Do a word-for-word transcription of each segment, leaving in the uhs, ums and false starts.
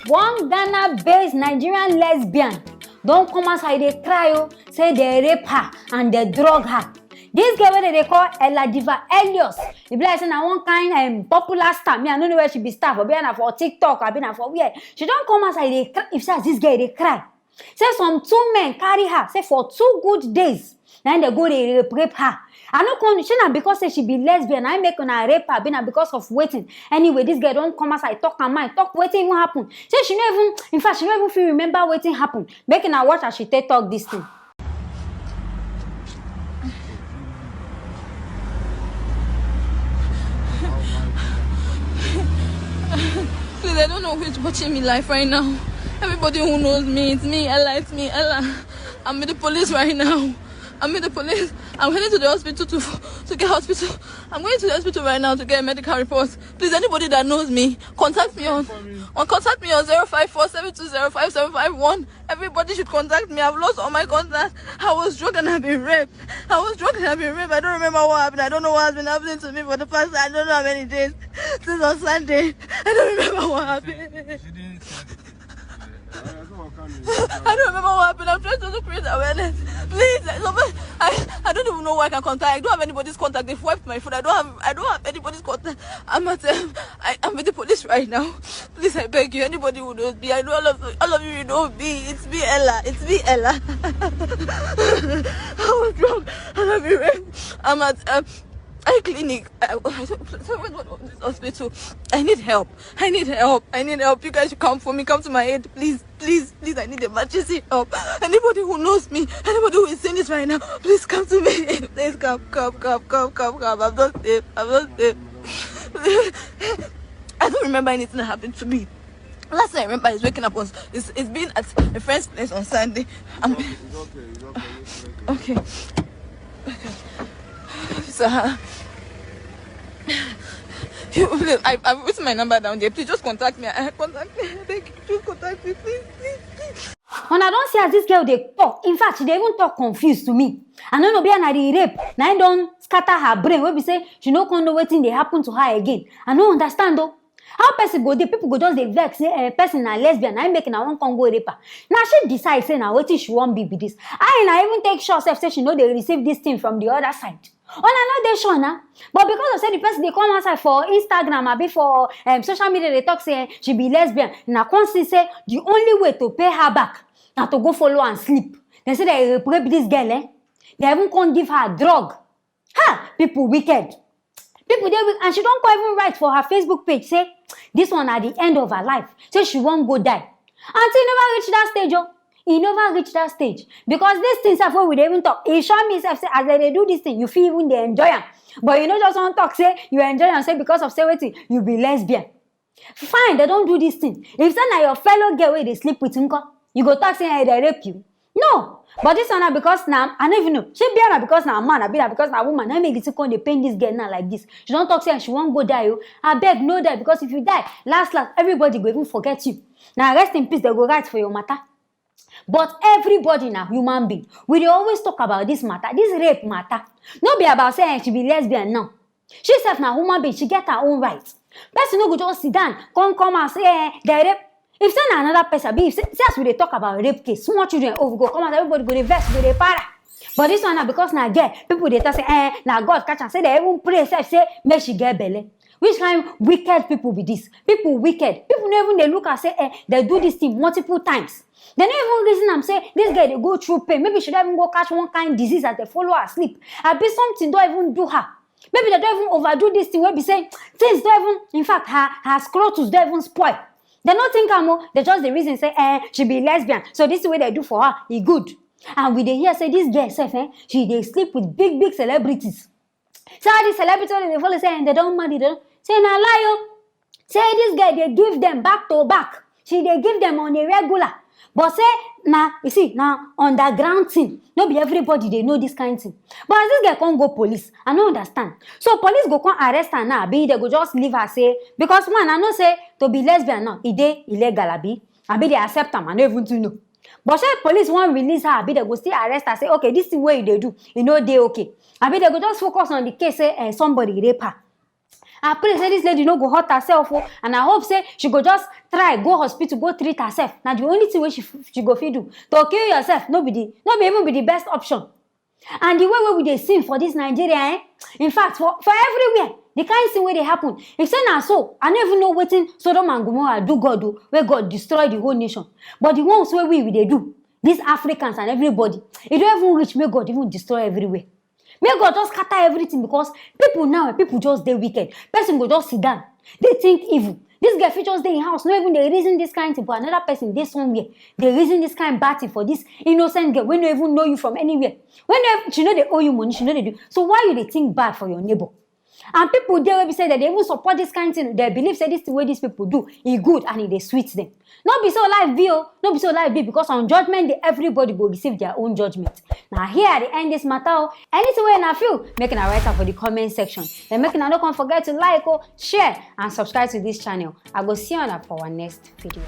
One Ghana-based Nigerian lesbian don come outside dey cry o, say dem rape her and dem drug her. This girl wey dem dey call Ella Diva Elios, e be like say na one kind um, popular star. Me, I no know where she be star for, be na for TikTok, abi na for where. She don come outside dey cry. If see as this girl dey cry, say some two men carry her, say for two good days, na im dem go dey rape, rape her. I no come, shey na because say she be lesbian, na im make una rape her, be na because of wetin? Anyway, this girl don come outside talk her mind, talk wetin even happen. Say she no even, in fact, she no even fit remember wetin happen. Make una watch as she take talk this thing. Please, I don't know who is watching me live right now. Everybody who knows me, it's me, Ella, it's me, Ella. I'm with the police right now. I'm with the police. I'm heading to the hospital to to get hospital. I'm going to the hospital right now to get a medical report. Please, anybody that knows me, contact me on, on contact me on zero five four seven two zero five seven five one. Everybody should contact me. I've lost all my contacts. I was drunk and I've been raped. I was drunk and I've been raped. I don't remember what happened. I don't know what has been happening to me for the past, I don't know how many days. Since on Sunday. I don't remember what happened. I don't remember what happened. I'm trying to also create awareness. Please, I, I, I don't even know who I can contact. I don't have anybody's contact. They've wiped my phone. I don't have I don't have anybody's contact. I'm at um, I, I'm with the police right now. Please, I beg you. Anybody who knows me, I know all of all of you, you know me. It's me, Ella. It's me, Ella. I was drunk. I love you. I'm at um, eye clinic. I, I, I, this hospital. I need help. I need help. I need help. You guys should come for me. Come to my aid, please. Please, please, I need emergency help. Anybody who knows me, anybody who is seeing this right now, please come to me. Please come, come, come, come, come, come. I'm not safe. I'm not safe. I don't remember anything that happened to me. Last thing I remember is waking up was is, is being at a friend's place on Sunday. I'm It's okay, it's okay, it's okay. Okay. Okay. So, uh, you, I, I've written my number down there. Please just contact me. I contact me. I beg you, just contact me, please, please, please. Una don see as this girl dey talk. In fact, she dey even talk confused to me. I no know, be na the rape na im don scatter her brain, wey be say she no come know wetin dey happen to her again. I no understand o. How person go dey, people go just dey vex say eh, person na lesbian, na im make una wan come go rape her. Na she decide say na wetin she wan be be this. I na even take sure sef say she no dey receive this thing from the other side. Una no dey sure na. But because of say the person dey come outside for Instagram abi for um, social media dey talk say eh, she be lesbian, na come see say the only way to pay her back na to go follow am sleep. Dem say dem rape rape this girl eh. Dem even come give her drug. Ha! People wicked. People dey weak, and she don come even write for her Facebook page say this one na the end of her life. Say she wan go die. Aunty, e never reach that stage o. E never reach that stage because this thing sef wey we dey even talk, e sure me sef say as dem dey do this thing, you fit even dey enjoy am. But you no just wan talk say you enjoy am say because of say wetin, you be lesbian. Fine, dem don do this thing. If say na your fellow girl wey you dey sleep with nko, you go talk say eh, dem rape you. No, but this one na because na I no even know. Shey be na because na man, abi na because na woman, na make the thing come dey pain this girl now like this. She don talk say she wan go die o. Abeg no die, because if you die, last last everybody go even forget you. Na rest in peace dem go write for your matter. But everybody na human being. We dey always talk about this matter, this rape matter. No be about say eh, she be lesbian now. She sef na human being, she get her own right. Person no go just sit down, come come and say eh, dem rape. If say na another person, abi if say, see as we dey talk about rape case, small children, oh, we go come out, everybody go dey vex, go dey para. But this one na because na girl, people dey talk say eh, na God catch am, say dem even pray sef say make she get belle. Which kind wicked people be this? People wicked. People no even dey look am say eh, dem do this thing multiple times. Dem no even reason am say this girl dey go through pain. Maybe she don even go catch one kind disease as dem follow her sleep. Abi something don even do her. Maybe dem don even overdo this thing wey be say things don even, in fact, her her scrotus don even spoil. Dem no think am o. Dem just dey reason say eh, she be lesbian. So this thing wey dem do for her, e good. And we dey hear say this girl sef eh, she dey sleep with big big celebrities. Say all these celebrities wey dem dey follow say eh, dem don marry, dem don say na lie o. Say this girl dey give them back to back. She dey give them on a regular. But say na, you see, na underground thing. No be everybody dey know this kind thing. But as this girl come go police, I no understand. So police go come arrest her now, abi dem go just leave her say, because one, I know say to be lesbian now, e dey illegal, abi, abi dem accept am, I no even too know. But say police wan release her, abi dem go still arrest her say, okay, this thing wey you dey do, e no dey okay. Abi dem go just focus on the case say eh, somebody rape her. I pray say this lady no go hurt herself o, and I hope say she go just try go hospital go treat herself. Na the only thing wey she she go fit do. To kill yourself no be the no be even be the best option. And the way wey we dey sing for this Nigeria, eh? In fact, for for everywhere, the kind thing wey dey happen, if say na so, I no even know wetin Sodom and Gomorrah do God o, wey God destroy the whole nation. But the ones wey we we dey do, these Africans and everybody, e don even reach make God even destroy everywhere. Make God just scatter everything, because people now, eh, people just dey wicked. Person go just sit down, dey think evil. This girl fit just dey in house, no even dey reason this kind thing, but another person dey somewhere dey reason this kind bad thing for this innocent girl wey no even know you from anywhere. Wey no even, she no dey owe you money, she no dey do. So why you dey think bad for your neighbor? And people dey wey be say dem dey even support this kind thing. Dem believe say this thing wey these people do, e good and e dey sweet them. No be so life be o, no be so life be, because on judgment day, everybody go receive their own judgment. Na here I dey end this matter o. Anything wey una feel, make una write am for the comment section. Then make una no come forget to like o, share and subscribe to this channel. I go see una for our next video.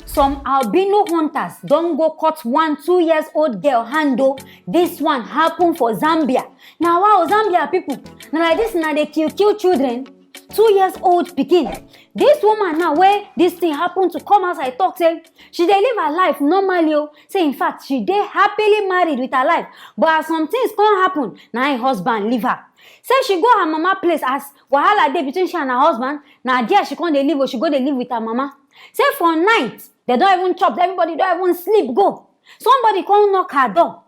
Some albino hunters don go cut one two years old girl hand o. This one happen for Zambia. Na wow, Zambia people, na like this una dey kill kill children. Two years old pikin. This woman now wey this thing happen to come outside talk say she dey live her life normally o. Say in fact she dey happily married with her life, but as some things come happen, na im husband leave her. Say she go her mama place as wahala dey between she and her husband. Na there she come dey live o, she go dey live with her mama. Say for night, dem don even chop, everybody don even sleep go. Somebody come knock her door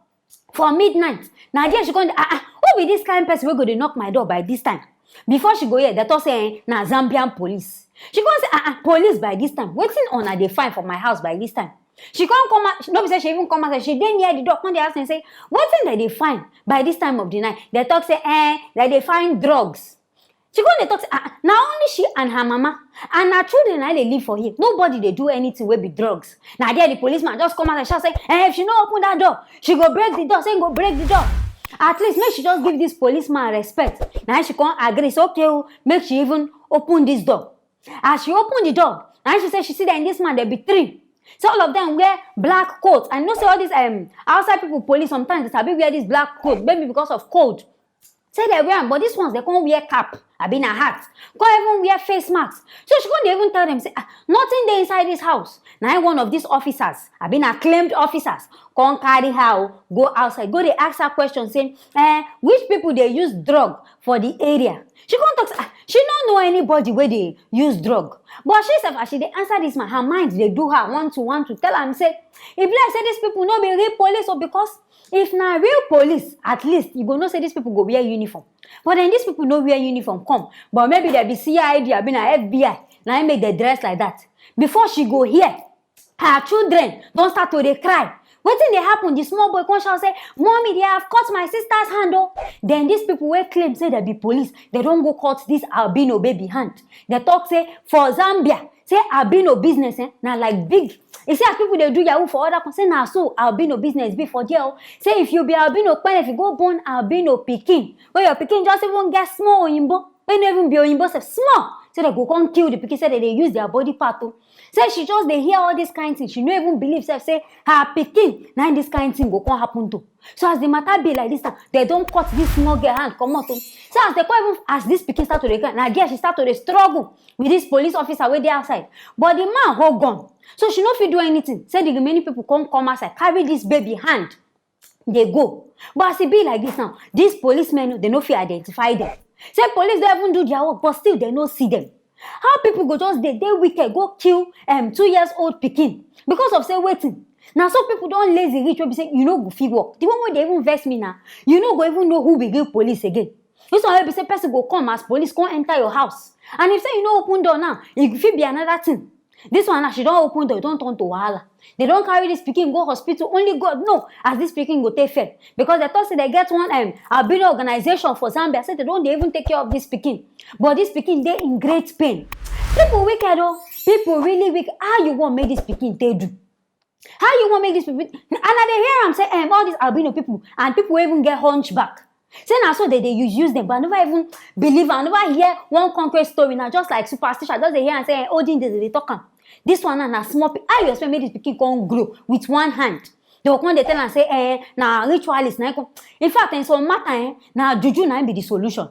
for midnight. Na there she come dey, ah ah, who be this kind person wey go dey knock my door by this time? Before she go hear, dem talk say, eh, na Zambian police. She come say, ah ah, police by this time? Wetin una dey find for my house by this time? She come come out, no be say she even come out, she dey near the door, come dey ask dem say, wetin dem dey find by this time of the night? Dem talk say, eh, dem dey find drugs. She come dey talk say, ah, na only she and her mama and her children na dey live for here. Nobody dey do anything wey be drugs. Na there the policeman just come out and shout say, eh, if she no open that door, she go break the door. Say go break the door. At least make she just give this policeman respect. Na she come agree say, okay o, make she even open this door. As she open the door, na she say she see that this man, there be three. So all of them wear black coat. I know say all these um outside people police sometimes they sabi wear this black coat, maybe because of cold. Say they wear am, but these ones they come wear cap, abi na hat, come even wear face mask. So she come dey even tell them say, ah, nothing dey inside this house. Na im one of these officers, abi na claimed officers, come carry her o, go outside, go dey ask her question say, eh, which people dey use drug for the area? She come talk say, ah, she no know anybody wey dey use drug. But she sef, as she dey answer this man, her mind dey do her one two one two, tell am say, e be like say these people no be real police o, because if na real police, at least you go know say these people go wear uniform. But then these people no wear uniform come. But maybe they be C I D, abi na F B I. Na im make they dress like that. Before she go hear, her children don start to dey cry. Wetin dey happen? The small boy come shout say, mommy, they have cut my sister's hand o. Then these people wey claim say they be police, they don go cut this albino baby hand. They talk say for Zambia, say albino business, eh, na like big. You see as people dey do yahoo for other countries, say na so albino business be for there o. Say if you be albino kpene, if you go born albino pikin, wey your pikin just even get small oyinbo, wey no even be oyinbo sef, small, say they go come kill the pikin, say they dey use their body part o. Say she just dey hear all this kind thing, she no even believe sef say her pikin na im this kind thing go come happen to. So as the matter be like this now, they don cut this small girl hand comot o. So as they come even, as this pikin start to dey cry, na there she start to dey struggle with this police officer wey dey outside. But the man hold gun, so she no fit do anything. Say the remaining people come come outside, carry this baby hand, dey go. But as e be like this now, these policemen, they no fit identify them. Say police don even do their work, but still they no see them. How people go just dey dey wicked, go kill um two years old pikin because of say wetin? Na so people don lazy reach wey be say you no go fit work. The one wey dey even vex me na, you no go even know who be real police again. This one wey be say person go come as police come enter your house, and if say you no open door now, e fit be another thing. This one now, she don open door, e don turn to wahala. They don carry this pikin go hospital, only God know as this pikin go take fair, because they talk say they get one um albino organization for Zambia, say they don dey even take care of this pikin, but this pikin dey in great pain. People wicked o, people really wicked. How you wan make this pikin take do? How you wan make this pikin? And I dey hear am say um all these albino people and people wey even get hunchback, say na so they dey use use them, but I never even believe am, I never hear one concrete story. Na just like superstition, I just dey hear am say um olden days they dey talk am. This one now na small pikin. How you expect make this pikin come grow with one hand? They go come dey tell am say eh na ritualist na im come. In fact, in some matter eh na juju na im be the solution.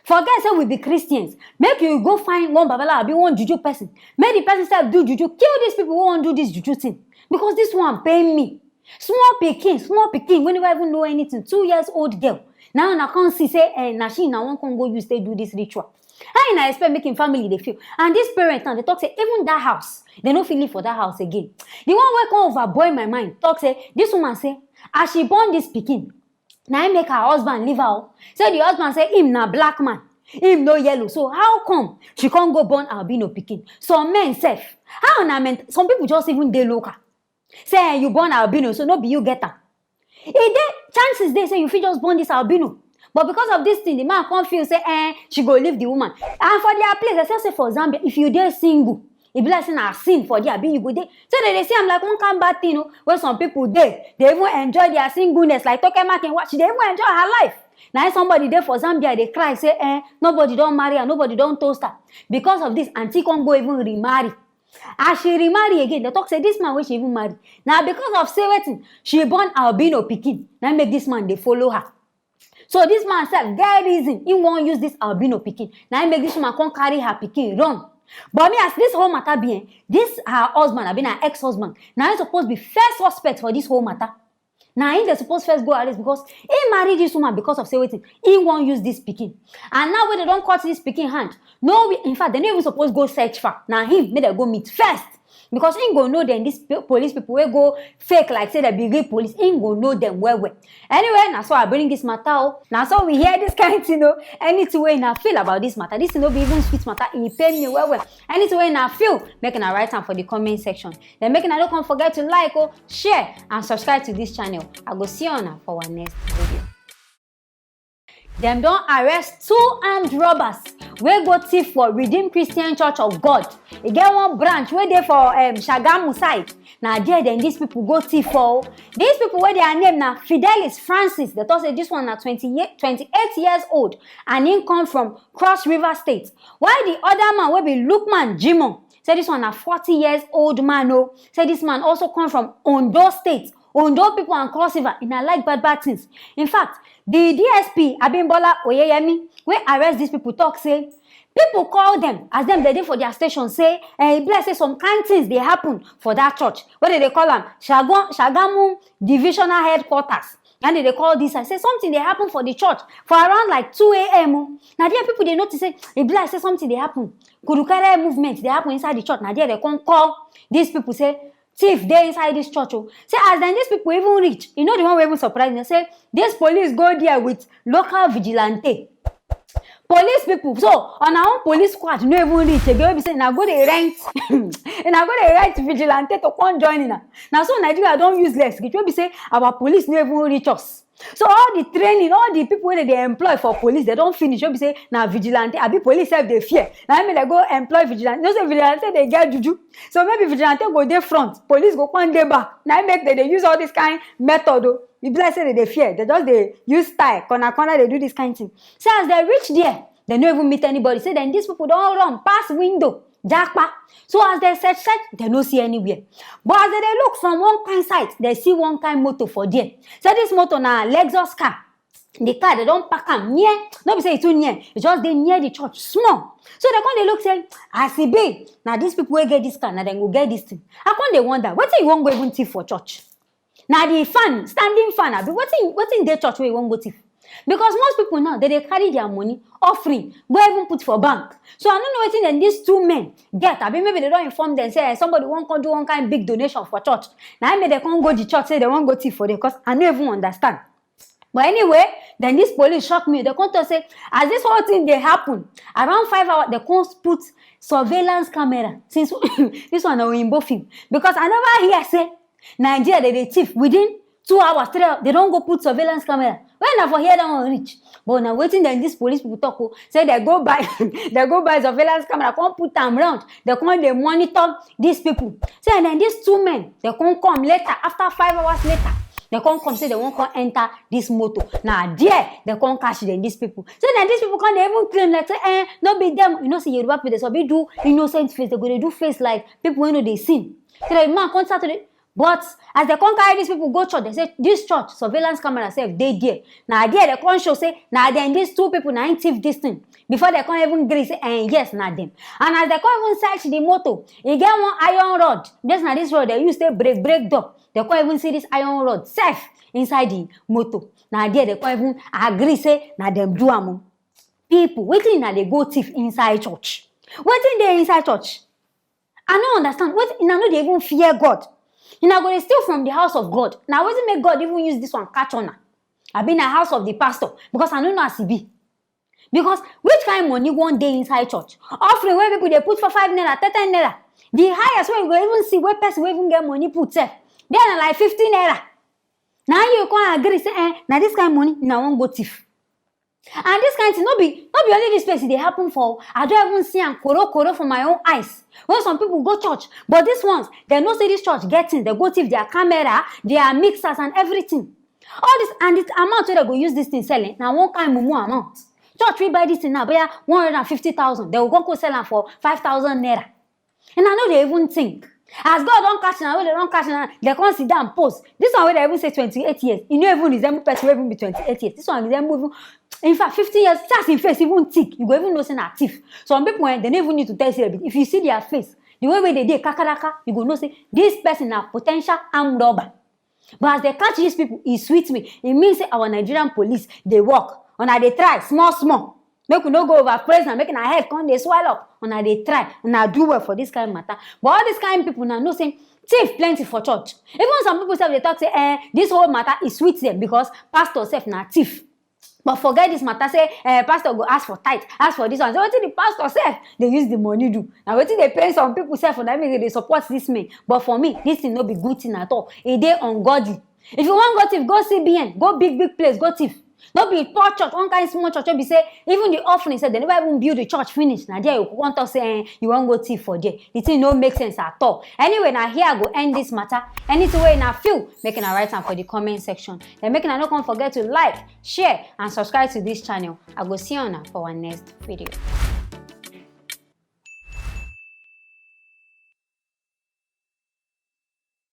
Forget say we be Christians. Make you go find one babalawo abi one juju person. Make the person sef do juju. Kill these people wey wan do this juju thing. Because this one pain me. Small pikin, small pikin wey never even know anything, two years old girl. Now una come see say eh, na she una wan come go use take do this ritual. How una expect make im family dey feel? And this parent now dey talk say even that house, they no fit live for that house again. The one wey come over boil my mind talk say this woman say as she born this pikin, na im make her husband leave her o. Say the husband say him na black man, him no yellow. So how come she come go born albino pikin? Some men sef, how una men, some people just even dey local. Say eh, you born albino, so no be you get am. E dey, chances dey say you fit just born this albino. But because of this thing, the man come feel say eh, she go leave the woman. And for their place, they say, say for Zambia, if you dey single, e be like say na sin for there, abi you go dey. So they dey see am like one kind bad thing o. Wey some people dey, they even enjoy their singleness like Toke Makinwa. She dey even enjoy her life. Na im somebody dey for Zambia dey cry say eh, nobody don marry her, nobody don toast her. Because of this, aunty come go even remarry. As she remarry again, they talk say this man wey she even marry, na because of say wetin, she born albino pikin, na im make this man dey follow her. So this man sef get reason, he wan use this albino pikin, na im make this woman come carry her pikin run. But me, as this whole matter be eh, this her husband, abi na ex-husband, na im suppose be first suspect for this whole matter. Na him dey suppose first go arrest because he marry this woman because of say wetin, he wan use this pikin. And now wey they don cut this pikin hand, no we, in fact, they no even suppose go search for. Na him make they go meet first. Because him go know dem, this pe- police people wey go fake like say they be real police, him go know dem well well. Anyway, na so I bring this matter o. Na so we hear this kind thing o. Anything wey una feel about this matter, this thing no be even sweet matter, e pain me well well. Anything wey una feel, make una write am for the comment section. Then make una no come forget to like o, share and subscribe to this channel. I go see una for our next video. Dem don arrest two armed robbers wey go thief for Redeemed Christian Church of God. E get one branch wey dey for um, Shagamu side. Na there dem these people go thief for o. These people wey their name na Fidelis Francis, they talk say this one na twenty-eight, twenty-eight years old and he come from Cross River State. While the other man wey be Lukman Jimoh, say this one na forty years old man o. Say this man also come from Ondo State. Ondo people and Cross River, una like bad bad things. In fact, the D S P Abimbola Oyeyemi wey arrest these people talk say people call them as them dey dey for their station say eh, e be like say some kind things dey happen for that church wey they dey call am Shagun- Shagamu Divisional Headquarters. And they dey call this, I say something dey happen for the church for around like two a.m o. Na there people dey notice say e be like say something dey happen. Kurukere movement dey happen inside the church. Na there they come call these people say thief dey inside this church o. Say as dem these people even reach, you know the one wey even surprise me, say this police go there with local vigilante. Police people, so on our own police squad no even reach again, wey be say na go dey rent na go dey rent vigilante to come join una. Na so Nigeria don useless reach, wey be say our police no even reach us. So all the training, all the people wey dem dey employ for police, they don finish, wey be say na vigilante, abi police sef dey fear. Na im make dem go employ vigilante. You know say vigilante dey get juju. So maybe vigilante go dey front, police go come dey back. Na im make dem dey use all this kind method o. E be like say dem dey fear, dem just dey use style, corner corner dey do this kind thing. So as dem reach there, dem no even meet anybody. Say dem these people don run pass window, japa. So as dem search search, dem no see anywhere. But as dem dey look from one kind side, dem see one kind motor for there. Say this motor na Lexus car. The car, dem don park am near, no be say e too near, e just dey near the church small. So dem come dey look say as e be, na these people wey get this car, na dem go get this thing. I come dey wonder wetin you wan go even thief for church. Na the fan, standing fan, abi wetin wetin dey church wey you wan go thief? Because most people now, they dey carry their money, offering, go even put for bank. So I no know wetin dem these two men get, abi maybe they don inform them say eh, somebody wan come do one kind big donation for church. Na im make dem come go the church say dem wan go thief for there, because I no even understand. But anyway, then this police shock me. They come talk say as this whole thing dey happen, around five hours they come put surveillance camera. Since this one na oyinbo film, because I never hear say Nigeria dey dey thief within two hours, three hours, they don go put surveillance camera. When na for here that one reach? But na wetin dem this police people talk o, say they go buy they go buy surveillance camera, come put am round, they come dey monitor these people. Say and then these two men, they come come later, after five hours later, they come come say they wan come enter this motor. Na there they come catch them, these people. Say na these people come dey even claim like say eh, no be them. You know say Yoruba people dey sabi do innocent face, they go dey do face like people wey no dey sin. So the man come start to dey But as dem come carry these people go church, dem say this church surveillance camera sef dey there. Na there dem come show say na dem, these two people na im thief this thing. Before dem come even gree say, eh, yes, na dem. And as dem come even search the motor, e get one iron rod. This na this rod dem use take break break door. Dem come even see this iron rod sef inside the motor. Na there dem come even agree say na dem do am o. People, wetin una dey go thief inside church? Wetin dey inside church? I no understand. Wetin, una no dey even fear God? Una go dey steal from the house of God. Na wetin make God even use this one catch una? Abi na house of the pastor? Because I no know as e be. Because which kind money wan dey inside church? Offering wey people dey put for five naira, ten naira. The highest wey you go even see wey person wey even get money put sef, there na like fifty naira. Na you come agree say, eh, na this kind money una wan go thief. And this kind thing, no be, no be only this place e dey happen for. I don even see am koro koro for my own eyes. When some people go church, but these ones, dem know say this church get things, dem go thief their camera, their mixers and everything. All this, and the amount wey dem go use this thing sell, eh, na one kind mumu amount. Church fit buy this thing now, boya one hundred and fifty thousand, dem go go sell am for five thousand naira. And I no dey even think. As God don catch una, wey dem don catch una, dem come sit down post. This one wey dem even say twenty-eight years, e no even resemble person wey even be twenty-eight years. This one resemble even, in fact, fifty years. See as im face even thick, you go even know say na thief. Some people, eh, dem no even need to tell you say dem be, if you see their face, the way wey dem dey kakaraka, you go know say this person na potential armed robber. But as dem catch these people, e sweet me. E mean say our Nigerian police dey work. Una dey try small small. Make we no go overpraise am, make una head come dey swell up. Una dey try, una do well for this kind matter. But all this kind people now know say thief plenty for church. Even some people sef dey talk say, eh, this whole matter e sweet them because pastor sef na thief. But forget this matter, say, eh, pastor go ask for tithe, ask for this one. So wetin the pastor sef dey use the money do? Na wetin dey pain some people sef, na im dey support this man. But for me, this thing no be good thing at all. E dey ungodly. If you wan go thief, go C B N, go big big place, go thief. No be poor church, one kind small church wey be say even the offering sef, dem never even build the church finish. Na there you wan talk say, eh, you wan go thief for there. The thing no make sense at all. Anyway, na here I go end this matter. Anything wey una feel, make una write am for the comment section. Then make una no come forget to like, share and subscribe to this channel. I go see una for our next video.